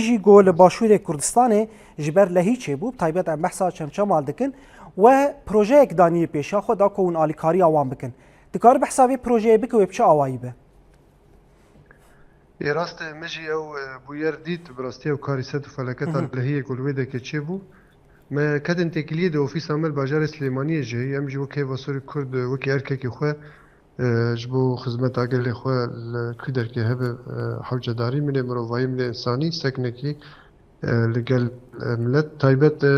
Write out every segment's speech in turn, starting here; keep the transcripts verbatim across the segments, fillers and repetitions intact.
jî ku li Başûrê Kurdistanê ji ber lehî çêbû, bi taybet em behsa Çemçemal dikin, we projeyek daniyê pêşiya xwe da ku hûn alîkariya wan bikin. Dikare behsa vê projeyê bike, wê bi çi awayî be? Ê rast e, me jî ew, e, bûyer dît, bi rastî ew karîset û felaketa Hı hı. lehiyê ku li wê derkê çêbû. Me ketin têkiliyê di ofîsa me li bajarê Silêmaniyê jî heye. Em jî wek Heyva Sorî Kurd, e, wekî erkekî xwe, e, ji bo xizmeta gelê xwe li ku derkê hebe, e, hewcedarî min ê mirovayî, min ê însanî, seknekî, e, li gel, e, milet, taybet, e, e,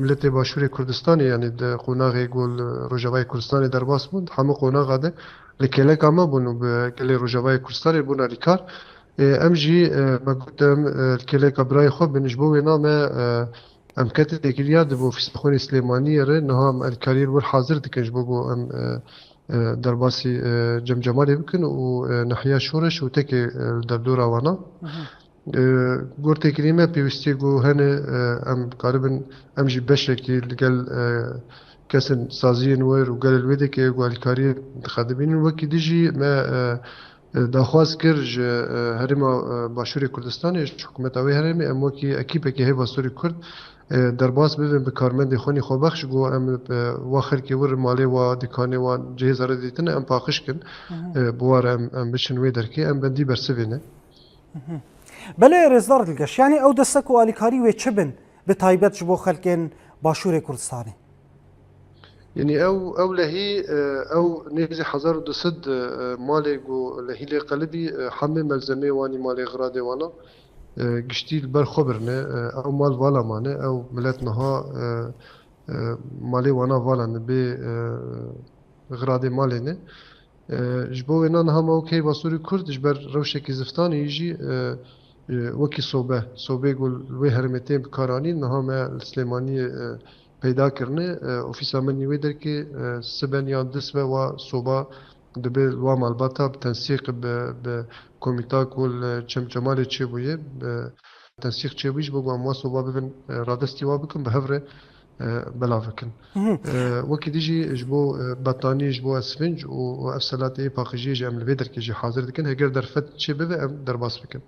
miletê Başûrê Kurdistanê, yanî di qonaxê ku li Rojavayê Kurdistanê derbas bûn, di hemû qonaxa de li kêleka me bûn û bi gelê Rojavayê Kurdistanê bûn alîkar. E, em jî, e, me got em, e, li kêleka birayê xwe bin, ji bo wêna me, e, em ketin têkiliya di ofîsa xwe yê Silêmaniyê re niha em alîkariyê li wir hazir dikin ji bo ku em, e, e, derbasî, e, Cemcemalê bikin û, e, nehiya şoreş û tekê, e, li derdora wana. Mhm. E, gor têkilî me pêwîstiyê ku hene, e, em karibin, em jî beşekî li gel, e, kesên saziyên wir û gelê li wê derkê ku alîkariyê dixedibînin. Wekî din jî me, e, e, daxwaz kir ji, e, Herêma, e, Başûrê Kurdistanê, ji hikûmeta wê herêmê, em wekî ekîpekî Heyva Sorî Kurd, e, derbas bibin bi karmendê xwe nî xwebexş, ku em, e, wa xelkê wir malê wa, dikanê wan, cihêza re dîtine, em paqij kin. Mhm. E, bi wa re em, em biçin wê derkê, em bendî bersivê ne. Mhm. Belê, Rêzdar Dilgeş, yanî ew destek û alîkarî wê çi bin, bi taybet ji bo xelkên Başûrê Kurdistanê? Yanî ew, ew lehî, e, ew nêzî hezar û du sed, e, malê ku lehî lê qelibî, e, hemê melzemê wanî malê xiradê wana, e, giştî li ber xwe birine. E, ew mal vala mane, ew milet niha, e, e, malê wana vala ne bê, e, xiradê malê ne. E, ji bo wêna niha me wek Heyva Sorî Kurd ji ber rewşekî ziftanê jî, e, e, wekî sobe, sobê ku li wê herêmê tên bikaranîn, niha me li Silêmaniyê, e, peyda kirine. E, ofîsa me nî wê derkê, e, siben yan du sibe wa soba dibe li wa malbata bi tensîq bi, bi komîta ku li Çemçemalê çêbûye, bi tensîq çêbûyî ji bo ku em wa soba bibin, e, radestî wa bikin, bi hev re, e, belav bikin. Mhm. E, wekî din jî ji bo, e, betanî, ji bo esfinc û, û ev selatê yê paqijiyê jî em li vê derkê jî hazir dikin. Heger derfet çêbibe, em derbas bikin.